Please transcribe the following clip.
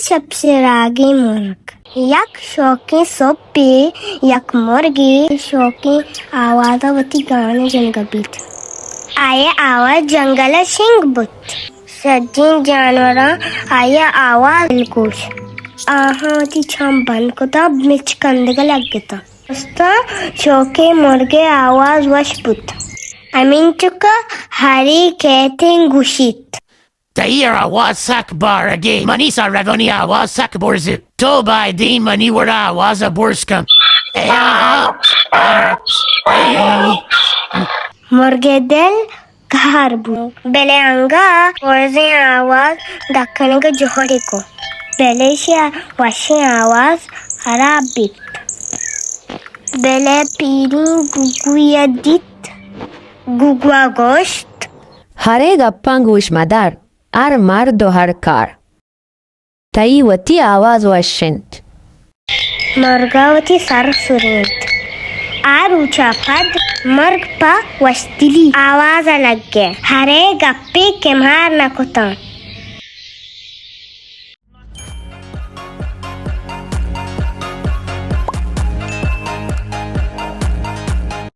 چپ چراگیں مرگ۔ یک شوکیں سپے یک مرگے شوکیں آواز ءَ وتی گان ءَ جنگ ءَ بیت۔ آئی ءِ آواز جنگل ءَ شنگ بوت۔ سجیں جانوراں آئی ءِ آواز دلگوش۔ آہاں وتی چم بند کتاں، مچ کندگ ءَ لگتاں۔ استاں شوکیں مرگ ءِ آواز وش بوت۔ ہمینچک ءَ ہرے کیتیں گوشیت۔ تئی آواز سک بارگے، منی سرگونی آواز سک برز۔ تو بایدیں منی وڑا آواز ءَ برز کن۔ مرگ ءِ دل گار بوت، بلے انگہ برزیں آواز دکنگ ءَ جہڑے کت، بلے ایشی ءِ وشیں آواز ہراب بیت۔ بلے پیریں گوگوی ءَ دیت، گوگو ءَ گوشت، ہرے گپاں گوش مدار، ہر مرد و ہر کار۔ تئی وتی آواز وش انت۔ مرگ ءَ وتی سر سرینت۔ آ روچ ءَ پد مرگ پہ وشدلی آواز ءَ لگے، ہرے گپے کمہار نہ کتاں۔